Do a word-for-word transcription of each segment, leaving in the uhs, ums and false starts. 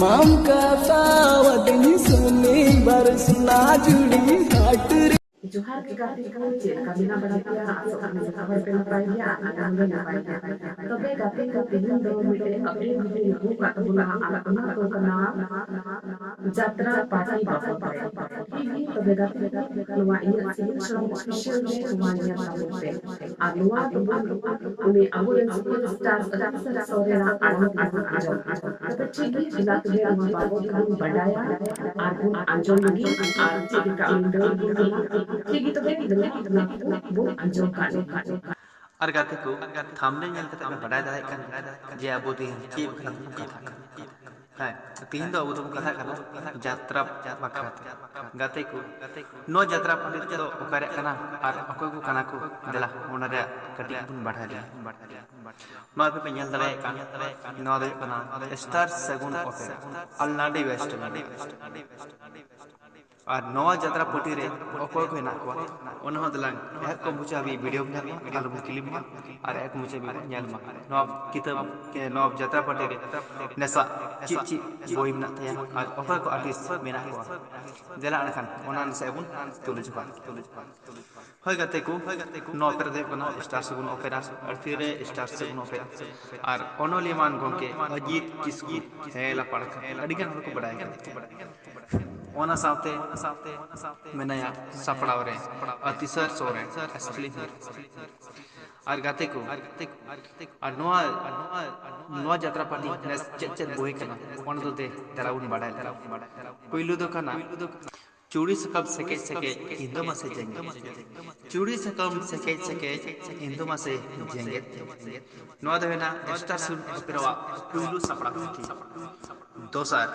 ᱢᱟᱢ ᱠᱟᱥᱟᱣᱟᱫᱤᱧ ᱥᱚᱱᱤᱵᱟᱨ ᱥᱚᱱᱟᱡᱷᱩᱨᱤ ᱦᱟᱴ ᱨᱮ᱾ ᱡᱚᱦᱟᱨ ᱜᱮ ᱜᱟᱛᱮ ᱠᱚ, ᱪᱮᱫ ᱞᱮᱠᱟ ᱢᱮᱱᱟᱜ ᱵᱟᱲᱟ ᱯᱮᱭᱟ? ᱟᱥᱚᱜ ᱠᱟᱹᱱᱟᱹᱧ ᱡᱚᱛᱚ ᱦᱚᱲ ᱯᱮ ᱱᱟᱯᱟᱭ ᱜᱮᱭᱟ ᱟᱨ ᱟᱞᱮ ᱦᱚᱸᱞᱮ ᱱᱟᱯᱟᱭ ᱜᱮᱭᱟ᱾ ᱛᱚᱵᱮ ᱜᱟᱛᱮ ᱠᱚ, ᱛᱮᱦᱮᱧ ᱫᱚ ᱢᱤᱫᱴᱮᱡ update video ᱟᱹᱜᱩ ᱠᱟᱜ ᱛᱟᱵᱚᱱᱟ ᱟᱨ ᱚᱱᱟ ᱫᱚ ᱠᱟᱱᱟ ᱡᱟᱛᱨᱟ party ᱵᱟᱵᱚᱫ ᱨᱮ᱾ ᱴᱷᱤᱠ ᱜᱮ, ᱛᱚᱵᱮ ᱜᱟᱛᱮ ᱠᱚ, ᱱᱚᱣᱟ ᱤᱧᱟᱹᱜ ᱥᱤᱵᱤᱞ ᱥᱚᱲᱚᱢ official ᱨᱮ ᱱᱚᱣᱟ ᱧᱮᱞ ᱛᱟᱵᱚᱱ ᱯᱮ᱾ ᱟᱨ ᱱᱚᱣᱟ ᱛᱟᱵᱚᱱ ᱩᱱᱤ ᱟᱵᱚᱨᱮᱱ superstar ᱟᱹᱛᱤᱥᱟᱨ ᱥᱚᱨᱮᱱᱟᱜ ᱟᱲᱟᱝ ᱛᱮᱵᱚᱱ ᱟᱸᱡᱚᱢ᱾ ᱛᱚᱵᱮ ᱴᱷᱤᱠ ᱜᱮ, ᱫᱮᱞᱟ ᱛᱚᱵᱮ ᱱᱚᱣᱟ ᱵᱟᱵᱚᱫ ᱵᱚᱱ ᱵᱟᱰᱟᱭᱟ ᱟᱨ ᱵᱚᱱ ᱟᱸᱡᱚᱢ ᱞᱟᱹᱜᱤᱫ ᱟᱨ ᱪᱮᱫ ᱞᱮᱠᱟ ᱩᱱᱤ ᱫᱚ ᱴᱷᱤᱠ ᱜᱮ, ᱛᱚᱵᱮ ᱫᱮᱞᱟ ᱚᱱᱟ ᱠᱚ ᱵᱚᱱ ᱟᱸᱡᱚᱢ ᱠᱟᱜ ᱞᱮᱜᱮ᱾ ᱟᱨ ᱜᱟᱛᱮ ᱠᱚ, thumbnail ᱧᱮᱞ ᱠᱟᱛᱮ ᱯᱮ ᱵᱟᱰᱟᱭ ᱫᱟᱲᱮᱭᱟᱜ ᱠᱟᱱ ᱜᱮᱭᱟ ᱡᱮ ᱟᱵᱚ ᱛᱮᱦᱮᱧ ᱪᱮᱫ ᱵᱟᱠᱷᱨᱟ ᱛᱮᱵᱚᱱ ᱠᱟᱛᱷᱟᱜ ᱠᱟᱱᱟ᱾ ᱦᱮᱸ, ᱛᱮᱦᱮᱧ ᱫᱚ ᱟᱵᱚ ᱫᱚᱵᱚᱱ ᱠᱟᱛᱷᱟᱜ ᱠᱟᱱᱟ ᱡᱟᱛᱨᱟ ᱵᱟᱠᱷᱨᱟ ᱛᱮ᱾ ᱜᱟᱛᱮ ᱠᱚ, ᱱᱚᱣᱟ ᱡᱟᱛᱨᱟ ᱯᱟᱹᱴᱤ ᱫᱚ ᱚᱠᱟ ᱨᱮᱭᱟᱜ ᱠᱟᱱᱟ ᱟᱨ ᱚᱠᱚᱭ ᱠᱚ ᱠᱟᱱᱟ ᱠᱚ? ᱫᱮᱞᱟ, ᱚᱱᱟ ᱨᱮᱭᱟᱜ ᱠᱟᱹᱴᱤᱡ ᱵᱚᱱ ᱵᱟᱰᱟᱭ ᱞᱮᱜᱮ᱾ ᱱᱚᱣᱟ ᱫᱚᱯᱮ ᱧᱮᱞ ᱫᱟᱲᱮᱭᱟᱜ ᱠᱟᱱ, ᱱᱚᱣᱟ ᱫᱚ ᱦᱩᱭᱩᱜ ᱠᱟᱱᱟ Star Segun Opera, ᱟᱞᱱᱟᱰᱤ, West Bengal᱾ ᱟᱨ ᱱᱚᱣᱟ ᱡᱟᱛᱨᱟ ᱯᱟᱹᱴᱤ ᱨᱮ ᱚᱠᱚᱭ ᱠᱚ ᱦᱮᱱᱟᱜ ᱠᱚᱣᱟ, ᱚᱱᱟ ᱦᱚᱸ ᱫᱮᱞᱟᱝ ᱮᱦᱚᱵ ᱠᱷᱚᱱ ᱢᱩᱪᱟᱹᱫ ᱦᱟᱹᱵᱤᱡ video ᱵᱚᱱ ᱧᱮᱞ ᱢᱟ, ᱟᱞᱚ ᱵᱚᱱ clip ᱢᱟ᱾ ᱟᱨ ᱮᱦᱚᱵ ᱠᱷᱚᱱ ᱢᱩᱪᱟᱹᱫ ᱦᱟᱹᱵᱤᱡ ᱵᱚᱱ ᱧᱮᱞ ᱢᱟ ᱱᱚᱣᱟ ᱠᱤᱛᱟᱹᱵ, ᱮ, ᱱᱚᱣᱟ ᱡᱟᱛᱨᱟ ᱯᱟᱹᱴᱤ ᱨᱮ ᱱᱮᱥᱟᱜ ᱪᱮᱫ ᱪᱮᱫ ᱵᱳᱭ ᱢᱮᱱᱟᱜ ᱛᱟᱭᱟ ᱟᱨ ᱚᱠᱚᱭ ᱠᱚ artist ᱢᱮᱱᱟᱜ ᱠᱚᱣᱟ᱾ ᱫᱮᱞᱟ ᱮᱱᱠᱷᱟᱱ ᱚᱱᱟ ᱱᱟᱥᱮᱭᱟᱜ ᱵᱚᱱ ᱛᱩᱞᱟᱹ ᱡᱚᱠᱷᱟ᱾ ᱦᱳᱭ ᱜᱟᱛᱮ ᱠᱚ, ᱱᱚᱣᱟ opera ᱫᱚ ᱦᱩᱭᱩᱜ ᱠᱟᱱᱟ Star Segun Opera, ᱟᱹᱲᱛᱤ ᱨᱮ Star Segun Opera᱾ ᱟᱨ ᱚᱱᱚᱞᱤᱭᱟᱹ ᱢᱟᱱ ᱜᱚᱢᱠᱮ ᱚᱡᱤᱛ ᱠᱤᱥᱠᱩ, ᱦᱮᱸ, ᱞᱟᱯᱟᱲ ᱟᱠᱟᱫ, ᱟᱹᱰᱤ ᱜᱟᱱ ᱦᱚᱲ ᱠᱚ ᱵᱟᱰᱟᱭ ᱠᱟᱫᱟ᱾ ᱚᱱᱟ ᱥᱟᱶᱛᱮ ᱢᱮᱱᱟᱭᱟ ᱥᱟᱯᱲᱟᱣ ᱨᱮ ᱟᱹᱛᱤᱥᱟᱨ ᱥᱚᱨᱮᱱ, ᱮᱥᱯᱞᱤᱱ᱾ ᱟᱨ ᱜᱟᱛᱮ ᱠᱚ, ᱟᱨ ᱱᱚᱣᱟ, ᱱᱚᱣᱟ ᱡᱟᱛᱨᱟ ᱯᱟᱹᱴᱤ ᱱᱮᱥ ᱪᱮᱫ ᱪᱮᱫ ᱵᱳᱭ ᱠᱟᱱᱟ, ᱚᱱᱟ ᱫᱚ ᱫᱮ ᱫᱮᱞᱟ ᱵᱚᱱ ᱵᱟᱰᱟᱭ ᱞᱮᱜᱮ᱾ ᱯᱩᱭᱞᱩ ᱫᱚ ᱠᱟᱱᱟ ᱪᱩᱲᱤ ᱥᱟᱠᱟᱢ ᱥᱮᱠᱮᱡ ᱥᱮᱠᱮᱡ ᱤᱧ ᱫᱚ ᱢᱟᱥᱮ ᱡᱮᱜᱮᱫ᱾ ᱪᱩᱲᱤ ᱥᱟᱠᱟᱢ ᱥᱮᱠᱮᱡ ᱥᱮᱠᱮᱡ ᱤᱧ ᱫᱚ ᱢᱟᱥᱮ ᱡᱮᱜᱮᱫ᱾ ᱱᱚᱣᱟ ᱫᱚ ᱦᱩᱭᱱᱟ Star Segun Opera ᱣᱟᱜ ᱯᱩᱭᱞᱩ ᱥᱟᱯᱲᱟᱣ ᱯᱩᱛᱷᱤ᱾ ᱫᱚᱥᱟᱨ,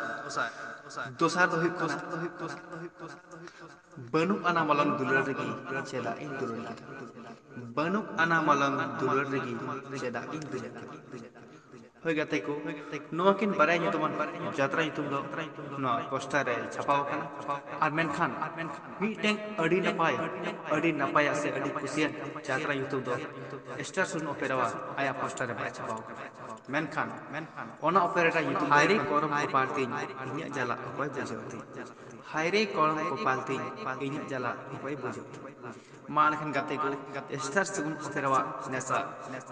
ᱫᱚᱥᱟᱨ ᱫᱚ ᱦᱩᱭᱩᱜ ᱠᱟᱱᱟ ᱵᱟᱹᱱᱩᱜ ᱟᱱᱟ ᱢᱟᱞᱚᱝ ᱫᱩᱞᱟᱹᱲ ᱨᱮᱜᱮ ᱪᱮᱫᱟᱜ ᱤᱧ ᱫᱩᱞᱟᱹᱲ ᱠᱮᱫᱟ᱾ ᱵᱟᱹᱱᱩᱜ ᱟᱱᱟ ᱢᱟᱞᱚᱝ ᱫᱩᱞᱟᱹᱲ ᱨᱮᱜᱮ ᱪᱮᱫᱟᱜ ᱤᱧ ᱫᱩᱞᱟᱹᱲ ᱠᱮᱫᱟ᱾ ᱦᱳᱭ ᱜᱟᱛᱮ ᱠᱚ, ᱱᱚᱣᱟ ᱠᱤᱱ ᱵᱟᱨᱭᱟ ᱧᱩᱛᱩᱢᱟᱱ ᱡᱟᱛᱨᱟ ᱧᱩᱛᱩᱢ ᱫᱚ ᱱᱚᱣᱟ poster ᱨᱮ ᱪᱷᱟᱯᱟᱣ ᱟᱠᱟᱱᱟ᱾ ᱟᱨ ᱢᱮᱱᱠᱷᱟᱱ ᱢᱤᱫᱴᱮᱱ ᱟᱹᱰᱤ ᱱᱟᱯᱟᱭ, ᱟᱹᱰᱤ ᱱᱟᱯᱟᱭᱟᱜ ᱥᱮ ᱟᱹᱰᱤ ᱠᱩᱥᱤᱭᱟᱱ ᱡᱟᱛᱨᱟ ᱧᱩᱛᱩᱢ ᱫᱚ Star Segun Opera ᱣᱟᱜ ᱟᱭᱟᱜ poster ᱨᱮ ᱵᱟᱭ ᱪᱷᱟᱯᱟᱣ ᱟᱠᱟᱱᱟ᱾ ᱢᱮᱱᱠᱷᱟᱱ ᱢᱮᱱᱠᱷᱟᱱ ᱚᱱᱟ ᱚᱯᱮᱨᱟ ᱨᱮᱭᱟᱜ ᱧᱩᱛᱩᱢ ᱦᱟᱭᱨᱮ ᱠᱚᱨᱚᱢ ᱠᱚᱯᱟᱞ ᱛᱤᱧ, ᱤᱧᱟᱹᱜ ᱡᱟᱞᱟ ᱚᱠᱚᱭ ᱵᱩᱡᱷᱟᱹᱣ ᱛᱤᱧ᱾ ᱦᱟᱭᱨᱮ ᱠᱚᱨᱚᱢ ᱠᱚᱯᱟᱞ ᱛᱤᱧ, ᱤᱧᱟᱹᱜ ᱡᱟᱞᱟ ᱚᱠᱚᱭ ᱵᱩᱡᱷᱟᱹᱣ ᱛᱤᱧ᱾ ᱢᱟ ᱮᱱᱠᱷᱟᱱ ᱜᱟᱛᱮ ᱠᱚ, ᱥᱴᱟᱨ ᱥᱟᱹᱜᱩᱱ ᱚᱯᱮᱨᱟᱣᱟᱜ ᱱᱮᱥᱟ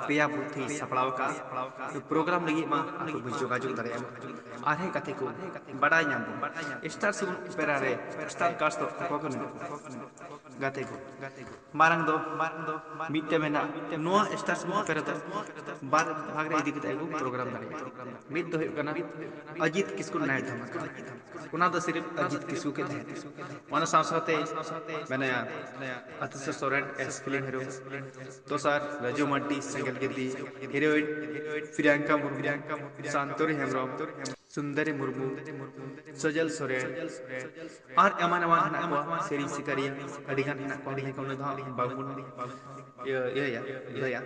ᱯᱮᱭᱟ ᱯᱩᱛᱷᱤ ᱥᱟᱯᱲᱟᱣ ᱟᱠᱟᱫᱼᱟ᱾ ᱯᱨᱳᱜᱨᱟᱢ ᱞᱟᱹᱜᱤᱫ ᱢᱟ ᱟᱯᱮ ᱯᱮ ᱡᱳᱜᱟᱡᱳᱜᱽ ᱫᱟᱲᱮᱭᱟᱜᱼᱟ᱾ ᱟᱨ ᱦᱮᱸ ᱜᱟᱛᱮ ᱠᱚ, ᱵᱟᱰᱟᱭ ᱧᱟᱢ ᱵᱚᱱ ᱥᱴᱟᱨ ᱥᱟᱹᱜᱩᱱ ᱚᱯᱮᱨᱟ ᱨᱮ ᱥᱴᱟᱨ ᱠᱟᱥᱴ ᱫᱚ ᱚᱠᱚᱭ ᱠᱚ ᱢᱮᱱᱟᱜ ᱠᱚᱣᱟ᱾ ᱜᱟᱛᱮ ᱠᱚ, ᱢᱟᱨᱟᱝ ᱫᱚ ᱢᱤᱫᱴᱮᱱ ᱢᱮᱱᱟᱜ, ᱱᱚᱣᱟ ᱥᱴᱟᱨ ᱥᱟᱹᱜᱩᱱ ᱚᱯᱮᱨᱟ ᱫᱚ ᱵᱟᱨ ᱵᱷᱟᱜᱽ ᱨᱮ ᱤᱫᱤ ᱠᱟᱛᱮ ᱟᱹᱜᱩ ᱯᱨᱳᱜᱨᱟᱢ ᱫᱟᱲᱮᱭᱟᱜᱼᱟ᱾ ᱢᱤᱫ ᱫᱚ ᱦᱩᱭᱩᱜ ᱠᱟᱱᱟ ᱚᱡᱤᱛ ᱠᱤᱥᱠᱩ ᱱᱟᱭᱤᱴ ᱫᱷᱟᱢᱟᱠᱟ, ᱚᱱᱟ ᱫᱚ ᱥᱤᱨᱤᱯ ᱚᱡᱤᱛ ᱠᱤᱥᱠᱩ ᱜᱮ ᱛᱟᱦᱮᱱᱟ᱾ ᱚᱱᱟ ᱥᱟᱶ ᱥᱟᱶᱛᱮ ᱢᱮᱱᱟᱭᱟ ᱟᱛᱤᱥ ᱥᱚᱨᱮᱱ, ᱮᱥ ᱯᱷᱤᱞᱢ ᱦᱤᱨᱳ᱾ ᱫᱚᱥᱟᱨ ᱨᱟᱡᱩ ᱢᱟᱨᱰᱤ, ᱥᱮᱸᱜᱮᱞ ᱜᱤᱛᱤ, ᱦᱤᱨᱳᱭᱤᱱ ᱯᱨᱤᱭᱟᱝᱠᱟ ᱢᱩᱨᱢᱩ, ᱥᱟᱱᱛᱚᱨᱤ ᱦᱮᱢᱵᱨᱚᱢ, ᱥᱩᱱᱫᱚᱨᱤ ᱢᱩᱨᱢᱩ, ᱥᱚᱡᱚᱞ ᱥᱚᱨᱮᱱ, ᱟᱨ ᱮᱢᱟᱱ ᱮᱢᱟᱱ ᱦᱮᱱᱟᱜ ᱠᱚᱣᱟ, ᱥᱮᱨᱮᱧ ᱥᱤᱠᱟᱹᱨᱤᱭᱟᱹ ᱟᱹᱰᱤ ᱜᱟᱱ ᱦᱮᱱᱟᱜ ᱠᱚᱣᱟ, ᱢᱮᱱᱠᱷᱟᱱ ᱩᱱᱤ ᱫᱚ ᱦᱟᱸᱜ ᱵᱟᱵᱚᱱ ᱤᱭᱟᱹ, ᱤᱭᱟᱹᱭᱟ, ᱞᱟᱹᱭᱟ᱾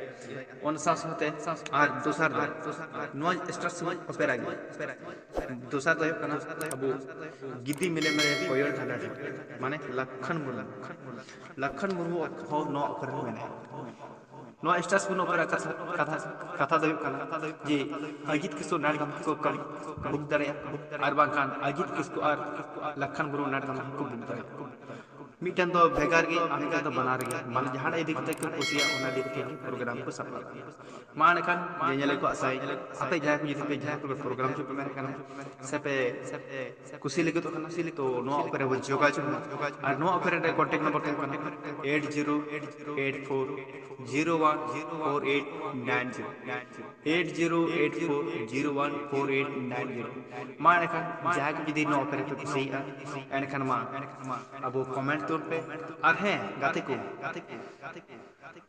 ᱚᱱᱟ ᱥᱟᱶ ᱥᱟᱶᱛᱮ ᱟᱨ ᱫᱚᱥᱟᱨ ᱫᱚ ᱱᱚᱣᱟ ᱥᱴᱟᱨ ᱥᱟᱹᱜᱩᱱ ᱚᱯᱮᱨᱟ ᱜᱮ᱾ ᱫᱚᱥᱟᱨ ᱫᱚ ᱦᱩᱭᱩᱜ ᱠᱟᱱᱟ ᱟᱵᱚ ᱜᱤᱫᱤ ᱢᱮᱞᱮ ᱢᱮᱞᱮ ᱠᱚᱭᱚᱨ ᱰᱷᱟᱞᱟ ᱰᱷᱟᱞᱟ, ᱢᱟᱱᱮ ᱞᱟᱠᱷᱟᱱ ᱢᱩᱨᱢᱩ᱾ ᱞᱟᱠᱷᱟᱱ ᱢᱩᱨᱢᱩ ᱦᱚᱸ ᱱᱚᱣᱟ ᱚᱯᱮᱨᱟ ᱨᱮ ᱢᱮᱱᱟᱭᱟ᱾ ᱱᱚᱣᱟ ᱥᱴᱟᱨ ᱥᱟᱹᱜᱩᱱ ᱚᱯᱮᱨᱟ ᱠᱟᱛᱷᱟ, ᱠᱟᱛᱷᱟ, ᱠᱟᱛᱷᱟ ᱫᱚ ᱦᱩᱭᱩᱜ ᱠᱟᱱᱟ ᱡᱮ ᱚᱡᱤᱛ ᱠᱤᱥᱠᱩ ᱱᱟᱭᱤᱴ ᱫᱷᱟᱢᱟᱠᱟ ᱠᱚ ᱵᱩᱠ ᱫᱟᱲᱮᱭᱟᱜᱼᱟ, ᱟᱨ ᱵᱟᱝᱠᱷᱟᱱ ᱚᱡᱤᱛ ᱠᱤᱥᱠᱩ ᱟᱨ ᱞᱟᱠᱷᱟᱱ ᱢᱩᱨᱢᱩ ᱱᱟᱭᱤᱴ ᱫᱷᱟᱢᱟᱠᱟ ᱠᱚ ᱵᱩᱠ ᱫᱟᱲᱮᱭᱟᱜᱼᱟ᱾ ᱢᱤᱫᱴᱮᱱ ᱫᱚ ᱵᱷᱮᱜᱟᱨ ᱜᱮ ᱟᱨ ᱢᱤᱫᱴᱮᱱ ᱫᱚ ᱵᱟᱱᱟᱨ ᱜᱮ, ᱢᱟᱱᱮ ᱡᱟᱦᱟᱸ ᱤᱫᱤ ᱠᱟᱛᱮ ᱠᱚ ᱠᱩᱥᱤᱭᱟᱜᱼᱟ ᱚᱱᱟ ᱤᱫᱤ ᱠᱟᱛᱮ ᱜᱮ ᱯᱨᱳᱜᱨᱟᱢ ᱠᱚ ᱥᱟᱯᱲᱟᱣᱟ᱾ ᱢᱟ ᱮᱱᱠᱷᱟᱱ ᱧᱮᱧᱮᱞᱤᱭᱟᱹ ᱠᱚ ᱟᱥᱟᱭᱟᱹᱧ ᱟᱯᱮ ᱡᱟᱦᱟᱸᱭ ᱠᱚ ᱡᱩᱫᱤ ᱯᱮ ᱡᱟᱦᱟᱸᱭ ᱠᱚᱯᱮ ᱯᱨᱳᱜᱨᱟᱢ ᱦᱚᱪᱚ ᱯᱮ ᱢᱮᱱᱮᱫ ᱠᱟᱱᱟ ᱥᱮ ᱯᱮ ᱠᱩᱥᱤ ᱞᱟᱹᱜᱤᱫᱚᱜ ᱠᱟᱱᱟ, ᱛᱚ ᱱᱚᱣᱟ ᱚᱯᱮᱨᱟ ᱵᱚᱱ ᱡᱳᱜᱟᱡᱳᱜᱽ ᱢᱟ᱾ ᱟᱨ ᱱᱚᱣᱟ ᱚᱯᱮᱨᱟ ᱨᱮ ᱠᱚᱱᱴᱮᱠᱴ ᱱᱚᱢᱵᱚᱨ ᱛᱟᱦᱮᱸ ᱠᱟᱱᱟ eight zero eight four zero one four eight nine zero, eight zero eight four zero one four eight nine zero. ᱢᱟ ᱮᱱᱠᱷᱟᱱ ᱡᱟᱦᱟᱸᱭ ᱠᱚ ᱡᱩᱫᱤ ᱱᱚᱣᱟ ᱚᱯᱮᱨᱟ ᱯᱮ ᱠᱩᱥᱤᱭᱟᱜᱼᱟ, ᱮᱱᱠᱷᱟᱱ ᱢᱟ ᱟᱵᱚ ᱠᱚᱢᱮᱱᱴ ᱛᱟᱵᱚᱱ ᱯᱮ᱾ ᱟᱨ ᱦᱮᱸ ᱜᱟᱛᱮ ᱠᱚ,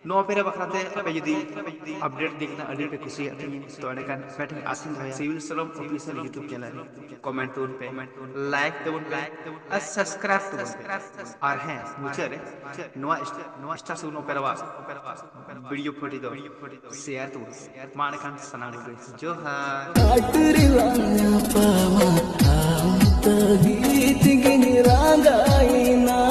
ᱱᱚᱣᱟ ᱚᱯᱮᱨᱟ ᱵᱟᱠᱷᱨᱟ ᱛᱮ ᱟᱯᱮ ᱡᱩᱫᱤ ᱟᱯᱰᱮᱴ ᱤᱫᱤ ᱠᱟᱛᱮ ᱟᱹᱰᱤ ᱯᱮ ᱠᱩᱥᱤᱭᱟᱜ ᱛᱤᱧᱟᱹ, ᱛᱚ ᱮᱸᱰᱮᱠᱷᱟᱱ ᱟᱯᱮ ᱴᱷᱮᱱ ᱟᱥᱤᱧ ᱫᱚᱦᱚᱭᱟ ᱥᱤᱵᱤᱞ ᱥᱚᱨᱚᱢ ᱚᱯᱷᱤᱥᱤᱭᱟᱞ ᱭᱩᱴᱩᱵᱽ ᱪᱮᱱᱮᱞ ᱠᱚᱢᱮᱱᱴ ᱛᱟᱵᱚᱱ ᱯᱮ, ᱞᱟᱭᱤᱠ ᱛᱟᱵᱚᱱ ᱯᱮ ᱟᱨ ᱥᱟᱵᱥᱠᱨᱟᱭᱤᱵ ᱛᱟᱵᱚᱱ ᱯᱮ᱾ ᱟᱨ ᱦᱮᱸ ᱢᱩᱪᱟᱹᱫ ᱨᱮ ᱱᱚᱣᱟ ᱥᱴ-, ᱱᱚᱣᱟ ᱥᱴᱟᱨ ᱥᱟᱹᱜᱩᱱ ᱚᱯᱮᱨᱟᱣᱟᱜ ᱵᱷᱤᱰᱤᱭᱳ ᱯᱷᱳᱴᱳ ᱫᱚ ᱥᱮᱭᱟᱨ ᱛᱟᱵᱚᱱ ᱯᱮ᱾ ᱢᱟ ᱮᱸᱰᱮᱠᱷᱟᱱ ᱥᱟᱱᱟᱢ ᱠᱚᱜᱮ ᱡᱚᱦᱟᱨ᱾ ᱦᱟᱴ ᱨᱮᱞᱟᱝ ᱧᱟᱯᱟᱢᱟ, ᱟᱢ ᱛᱟᱹᱜᱤ ᱛᱮᱜᱮᱧ ᱨᱟᱸᱜᱟᱭᱮᱱᱟ᱾